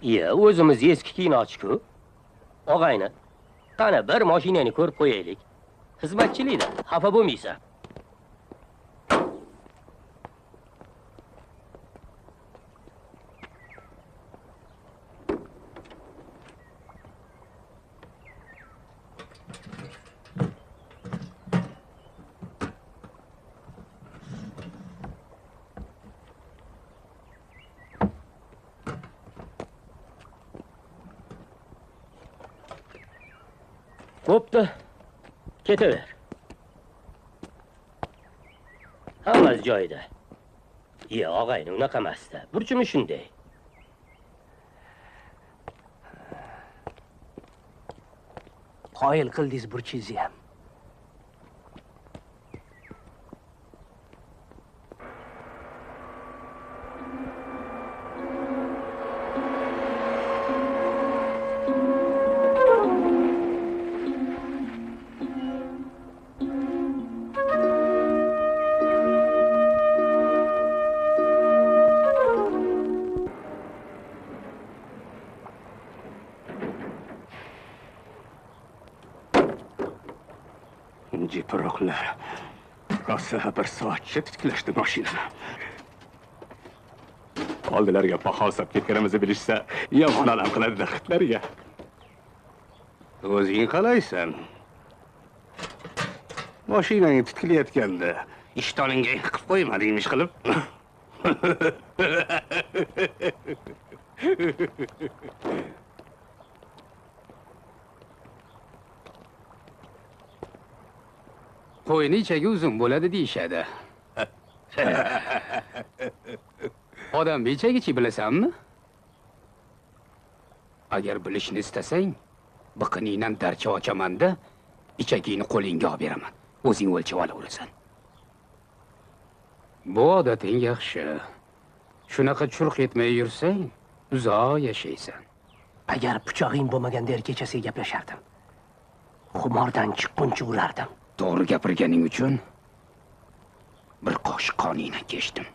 Iya, o'zimiz eski kinochi-ku. Og'ayni, qani bir mashinani ko'rib qo'yaylik. Xizmatchilikda xafa bo'lmaysan. Bo'pti. Ketaver. Hammasi joyida. Iya, og'ayni, unaqa emasda. Burchimi shunday. Qoyil qildingiz burchingizni ham. Jiproqlar. Rosa bir soatcha tiklashdi mashinani. Oldilariga paxosab ketganimizni bilishsa, yomon alam qiladi xitlarga. O'zing qalaysan? Mashinang titkilayotganda ishtoningga qilib qo'ymadingmi ish qilib? Qo'yning ichagi uzun bo'ladi deyishadi. Odam ichagichi bilasanmi? Agar bilishni istasang, biqiningdan darcha ochaman-da, ichagingni qo'lingga olib beraman. O'zing o'lchab olaverasan. Bu odating yaxshi. Shunaqa churq etmay yursang, uzoq yashaysan. Agar pichog'ing bo'lmaganda erkachasiga gaplashardim. Xumordan chiqquncha urardim. To'g'ri gapirganing uchun bir qoshiq qoningdan kechdim.